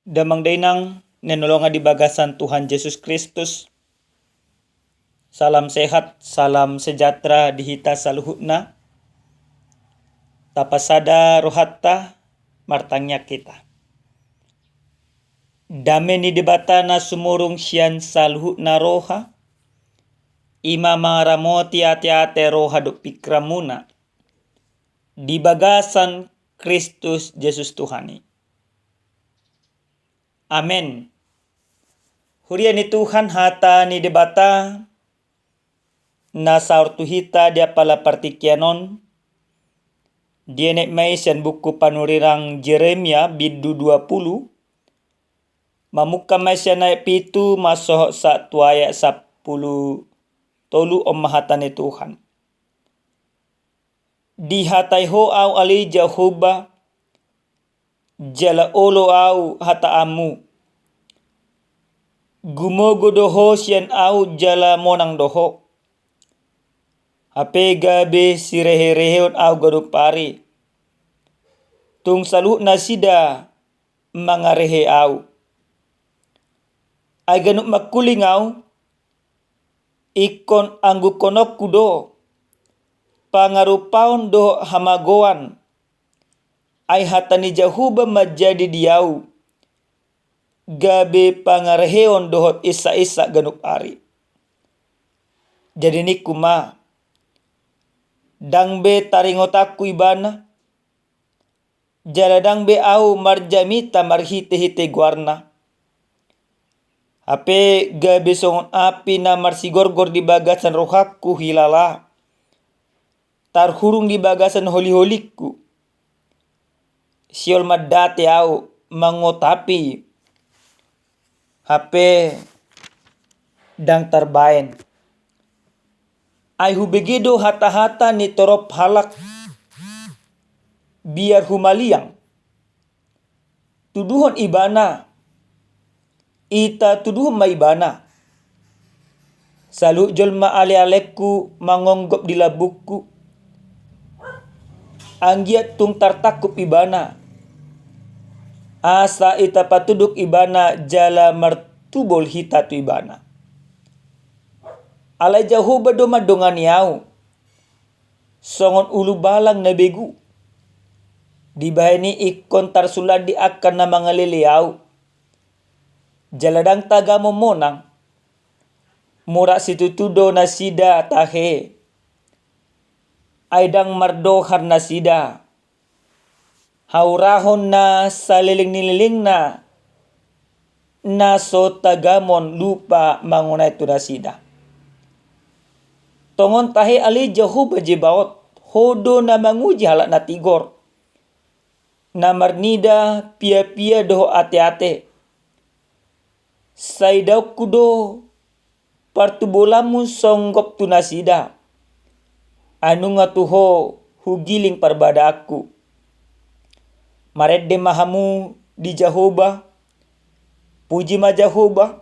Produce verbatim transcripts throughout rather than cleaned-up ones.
Damang dainang na hinaholongan di bagasan Tuhan Jesus Kristus. Salam sehat, salam sejahtera di hita saluhutna. Tapasada rohanta, martangiang hita. Dame ni Debata na sumurung sian saluhutna roha, i ma mangaramoti ateate, roha dohot pingkiranmuna di bagasan Kristus Jesus Tuhan i. Amen. Huria ni Tuhan, hata ni Debata na saor tu hita di apala partingkian on, dienet ma i sian buku panurirang Jeremia bindu dua pulu, mamungka ma i sian ayat pitu, masohot sahat tu ayat sampulu tolu. On ma hata ni Tuhan. Dihatai ho ahu ale Jahowa, jala olo ahu hataanmu. Gumogo do ho sian ahu jala monang do ho. Hape gabe sirehereheon ahu ganup ari. Tung saluhut nasida mangarehe ahu. Ai ganup mangkuling ahu, ingkon anggukkononku do pangarupaon dohot hamagoan. Ai hata ni Jahowa manjadi di ahu gabe pangareheon dohot insakinsak ganup ari. Jadi ningku ma, ndang be taringotanku ibana, jala ndang be ahu marjamita marhitehite goarna. Hape gabe songon api na marsigorgor di bagasan rohangku hilala, tarhurung di bagasan holiholingku. Sihol mandate ahu, mangotapi, hape ndang tarbaen. Ai hubege do hatahata ni torop halak, biar humaliang. Tuduhon ibana, ita tuduhon ma ibana. Saluhut jolma alealengku mangonggop di lambungku. Anggiat tung tartangkup ibana, asa ita patunduk ibana jala martubol hita tu ibana. Alai Jahowa do mandongani ahu songon ulubalang na begu. Dibahen i ingkon tarsulandi angka na mangalele ahu. Jala ndang tagamon monang. Mura situtu do nasida tahe. Ai ndang mardohar nasida. Haurahon na saleleng ni lelengna, na so tagamon lupa mangonai tu nasida. Tongon tahe ale Jahowa Zebaot, ho do na manguji halak na tigor, na marnida piapia dohot ateate. Sai idaonku do partubolanmu songgop tu nasida. Ai nunga tu ho hugiling parbadaanku. Marende ma hamu di Jahowa, puji ma Jahowa.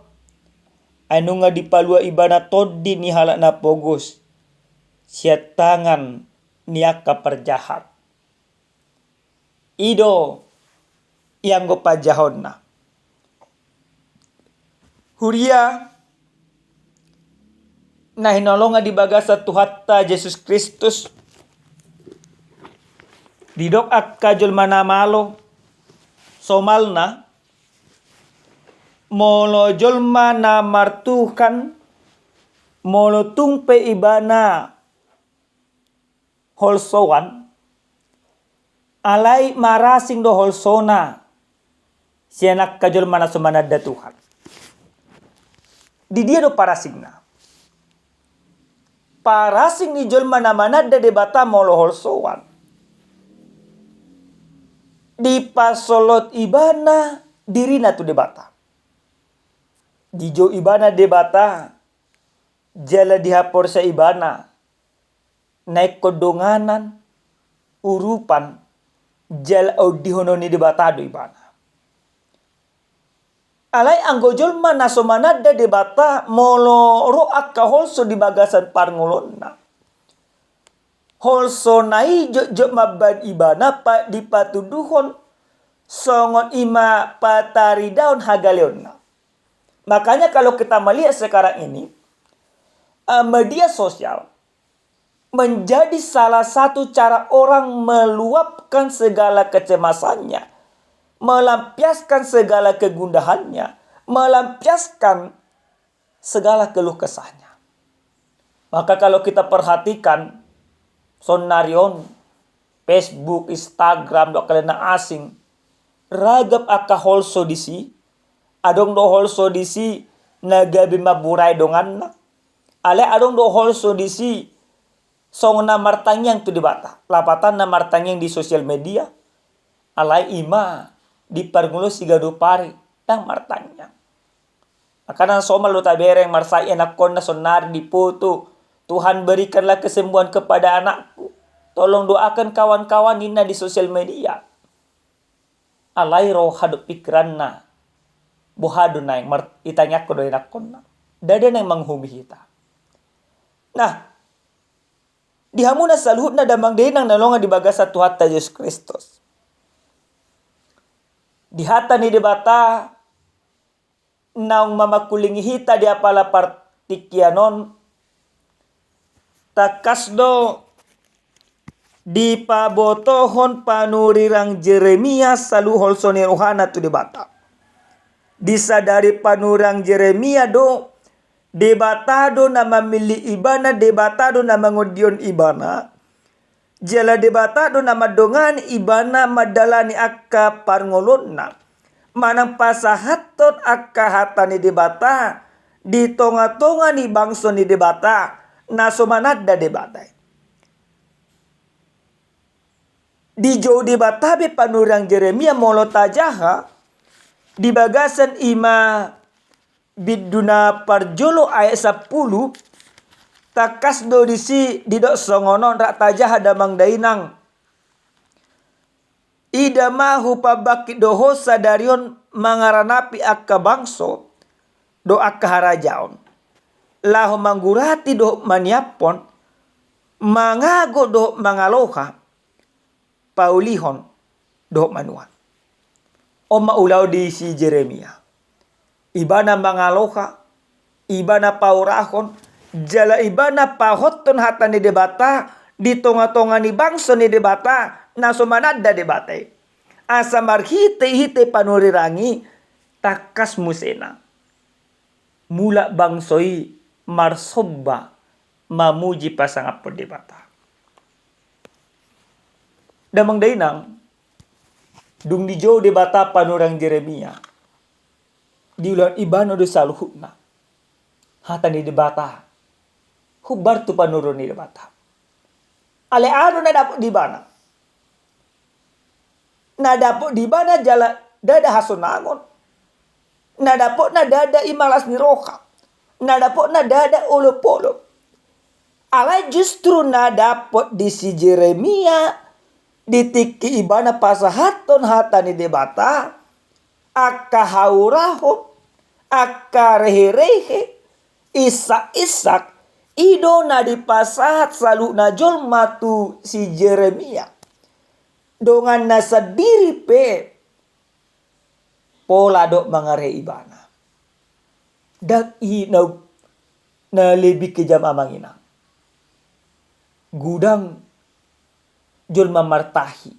Ai nunga dipalua ibana tondi ni halak na pogos sian tangan ni angka parjahat. I do ianggo panjahaonna. Huria na hinaholongan di bagasan Tuhanta Jesus Kristus, didok angka jolma na malo somalna, molo jolma na martuhan, molo tung pe ibana holsoan, alai marasing do holsona sian angka jolma na so mananda Tuhan. Di dia do parasingna? Parasing ni jolma na mananda Debata molo holsoan, dipasolhot ibana dirina tu Debata. Dijou ibana Debata, jala dihaporseai ibana na ingkon donganan, urupan, jala ondihonon ni Debata do ibana. Alai anggo jolma na so mananda Debata, molo ro angka holso di bagasan parngoluonna, holsona i jotjot mambahen ibana pa-, dipatunduhon songon i ma pataridaon hagaleonna. Makanya kalau kita melihat sekarang ini, eh, media sosial menjadi salah satu cara orang meluapkan segala kecemasannya, melampiaskan segala kegundahannya, melampiaskan segala keluh kesahnya. Maka kalau kita perhatikan, sonari on, Facebook, Instagram, dohot angka na asing, ragam angka holso disi, adong do holso disi na gabe mamburai donganna, alai adong do holso disi songon na martangiang tu Debata, lapatanna martangiang di sosial media, alai i ma di parngoluon siganup ari ndang martangiang. Maka na somal do tabereng, marsahit anakkonna sonari dipoto, "Tuhan, berikanlah kesembuhan kepada anakku. Tolong doakan kawan-kawan," ninna di sosial media. Alai roha dohot pikiranna, boha do naeng mar-, ditangiangkon do anakkonna. Ndada naeng manguhumi hita. Nah, di hamuna saluhutna damang dainang na hinaholongan di bagasan Tuhanta Jesus Kristus. Di hata ni Debata naung mamangkulingi hita di apala partingkian on, tangkas do dipabotohon panurirang Jeremia saluhut holso ni rohana tu Debata. Disadari panurirang Jeremia do, Debata do na mamillit ibana, Debata do na mangondihon ibana. Jala Debata do na mandongani ibana mandalani angka parngoluonna, manang pasahathon angka hata ni Debata di tonga-tonga ni bangso ni Debata, na so mananda Debata i. Dijou Debata be panurirang Jeremia molo tajaha di bagasan i ma bindu na parjolo ayat sampulu, tangkas do disi didok songon on, rap tajaha damang dainang. Ida ma hupambangkit do ho sadari on mangaranapi angka bangso dohot angka harajaon, laho manggurati dohot maniaphon, mangago dohot mangaloha, paulihon dohot manuan. On ma ulaon di si Jeremia. Ibana mangaloha, ibana paurahon, jala ibana pahothon hata ni Debata di tonga-tonga ni bangso ni Debata, na so mananda Debata i. Asa marhite-hite panurirang i tangkas musena mulak bangso i marsomba mamuji pasangaphon Debata. Damang dainang, dung dijou Debata panurirang Jeremia, diulahon ibana do saluhutna hata ni Debata hombar tu panurirang ni Debata. Alai aha do na dapot di ibana? Na dapot di ibana jala ndada hasonangon. Na dapotna ndada i ma las ni roha. Na dapotna ndada olop-olop. Alai justru na dapot di si Jeremia di tingki ibana pasahathon hata ni Debata, angka haurahon, angka rehe-rehe, isak-isak, i do na dipasahat saluhutna jolma tu si Jeremia. Donganna sandiri pe pola do mangarehe ibana. Ndang i na, na lebih kejam, amang inang. Godang jolma martahi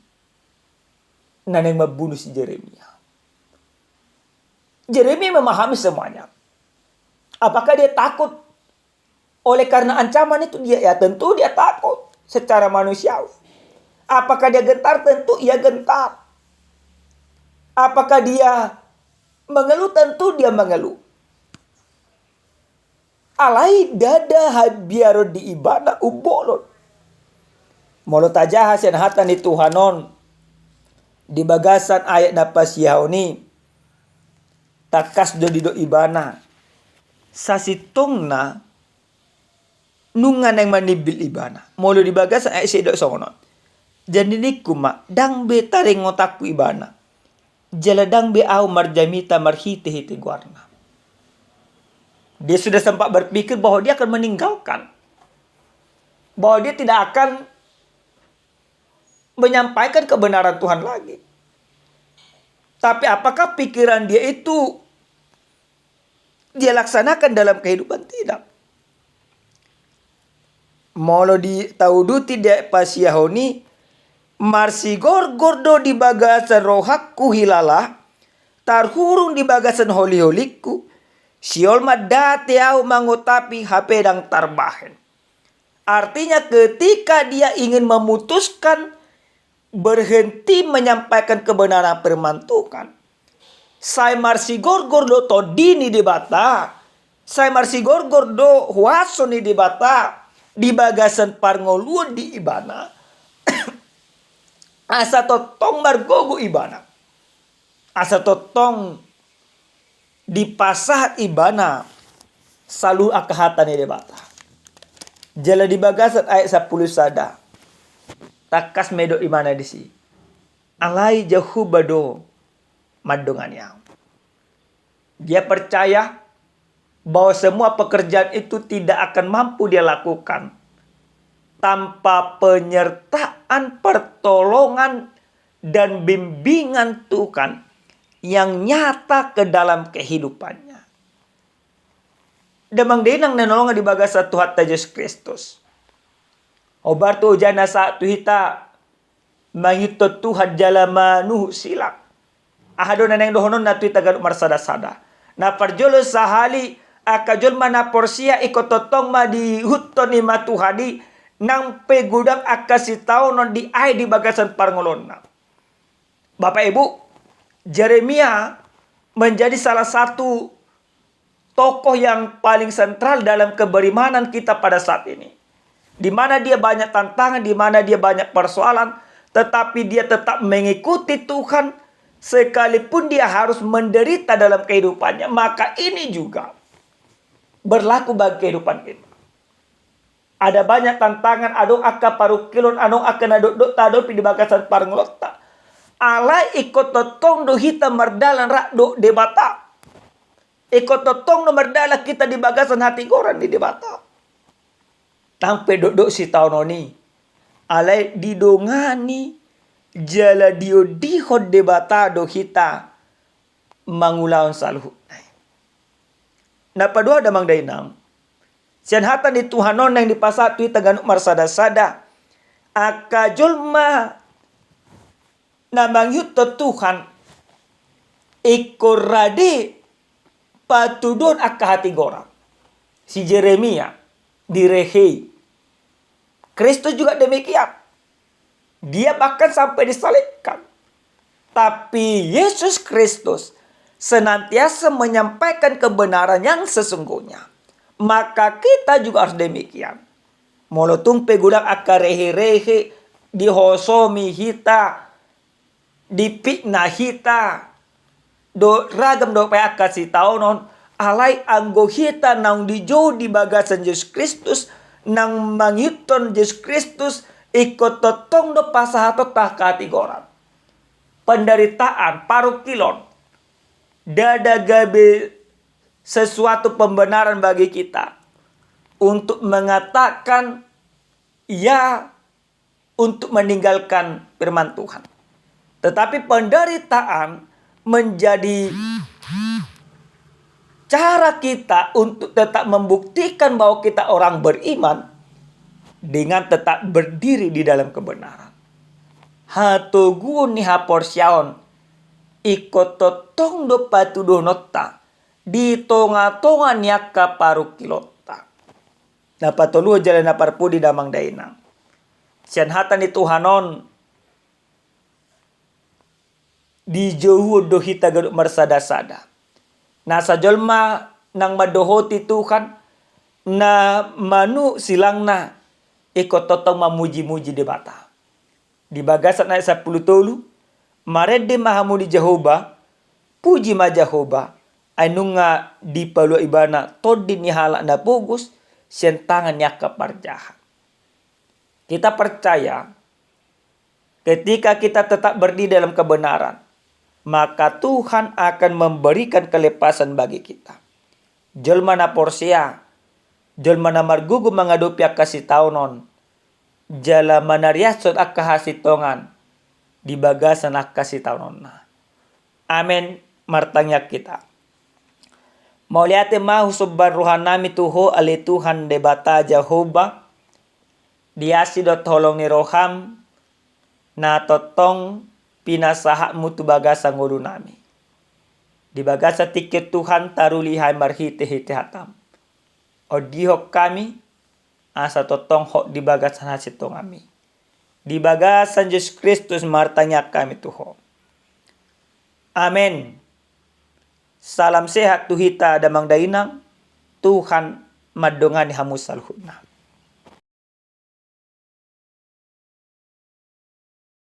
na naeng mambunuh si Jeremia. Jeremia memahami semuanya. Apakah dia takut oleh karena ancaman itu? Dia, ya, tentu dia takut secara manusiawi. Apakah dia gentar? Tentu ia gentar. Apakah dia mengeluh? Tentu dia mengeluh. Alai ndada habiaron di ibana umbolon. Molo tajaha sian hata ni Tuhan on di bagasan ayat na pasiahon i, tangkas do didok ibana, sasintongna nunga naeng manimbil ibana. Molo di bagasan ayat sia didok songon on. Jadi ningku ma, ndang be taringotanku ibana. Jala ndang be ahu marjamita marhite-hite goarna. Dia sudah sempat berpikir bahwa dia akan meninggalkan. Bahwa dia tidak akan menyampaikan kebenaran Tuhan lagi. Tapi apakah pikiran dia itu dia laksanakan dalam kehidupan? Tidak. Molo ditauduti di pasiahon i, marsigorgor do di bagasan rohangku hilala, tarhurung di bagasan holiholingku, sihol mandate ahu mangotapi hape ndang tarbahen. Artinya, ketika dia ingin memutuskan berhenti menyampaikan kebenaran firman Tuhan, sai marsigorgor do tondi ni Debata, sai marsigorgor do huaso ni Debata di bagasan parngoluon di ibana, asa tongtong margogo ibana, asa tongtong dipasahat ibana saluhut angka hata ni Debata. Jala di bagasan ayat sampulu sada, tangkas ma didok ibana disi, alai Jahowa do mandongani ahu. Dia percaya bahwa semua pekerjaan itu tidak akan mampu dia lakukan tanpa penyertaan, pertolongan, dan bimbingan Tuhan yang nyata ke dalam kehidupannya. Damang dainang na hinaholongan di bagasan Tuhanta Jesus Kristus, hombar tu hujana sahat tu hita mangihuthon Tuhan jala manuhuk silang. Aha do na naeng dohononna tu hita ganup marsadasada? Na parjolo sahali, angka jolma na porsea ingkon tongtong ma diihuthon i ma Tuhan i, nang pe godang angka sitaonon diae di bagasan parngoluonna. Bapak Ibu, Yeremia menjadi salah satu tokoh yang paling sentral dalam keberimanan kita pada saat ini. Di mana dia banyak tantangan, di mana dia banyak persoalan, tetapi dia tetap mengikuti Tuhan, sekalipun dia harus menderita dalam kehidupannya. Maka ini juga berlaku bagi kehidupan kita. Ada banyak tantangan, adong angka parungkilon, adong angka na dokdok tahadopi di bagasan parngoluonta. Alai ingkon tongtong do hita mardalan rap dohot Debata. Ingkon tongtong do mardalan hita di bagasan hatigoran ni Debata. Nang pe dokdok sitaonon i, alai didongani jala diondihon Debata do hita mangulahon saluhutna i. Na padua damang dainang, sian hata ni Tuhan on naeng dipasahat tu hita ganup marsadasada, angka jolma na mangihuthon Tuhan ingkon rade patuduhon angka hatigoran. Si Yeremia direhei. Kristus juga demikian. Dia bahkan sampai disalibkan. Tapi Yesus Kristus senantiasa menyampaikan kebenaran yang sesungguhnya. Maka kita juga harus demikian. Molo tung pe godang angka rehe-rehe, dihosomi hita, dipitnah hita, dohot ragam dope angka sitaonon, alai anggo hita naung dijou di bagasan Jesus Kristus, naung mangihuthon Jesus Kristus, ingkon tongtong do pasahatonta angka hatigoran. Penderitaan, parungkilon, ndada gabe sesuatu pembenaran bagi kita untuk mengatakan ya untuk meninggalkan firman Tuhan. Tetapi penderitaan menjadi cara kita untuk tetap membuktikan bahwa kita orang beriman dengan tetap berdiri di dalam kebenaran. Hatoguon ni haporseaon ingkon tongtong do patuduhononta di tonga-tonga ni angka parungkilonta. Na patoluhon jala na parpudi damang dainang, sian hata ni Tuhan on dijouhon do hita ganup marsada-sada. Nasa jolma naung mandohoti Tuhan, na manuk silangna, ingkon tongtong mamuji-muji Debata. Di bagasan ayat sampulu tolu, marende ma hamu di Jahowa, puji ma Jahowa, ai nunga dipalua Ibana tondi ni halak na pogos sian tangan ni angka parjahat. Kita percaya, ketika kita tetap berdiri dalam kebenaran, maka Tuhan akan memberikan kelepasan bagi kita. Jolma na porsea, jolma na margogo mangadopi angka sitaonon, jala manariashon angka hasintongan di bagasan angka sitaononna. Amen. Martangiang hita. Mauliate ma husomba rohanami tu Ho, ale Tuhan Debata Jahowa, di asi dohot holong ni roham na tongtong pinasahatmu tu bagasan ngolunami. Di bagasan tingki on Tuhan, taruli hami marhitehite hatam. Ondihon hami, asa tongtong hot di bagasan hasintonganmi. Di bagasan Jesus Kristus martangiang hami tu Ho. Amen. Salam sehat tu hita damang dainang, Tuhan mandongani hamu saluhutna.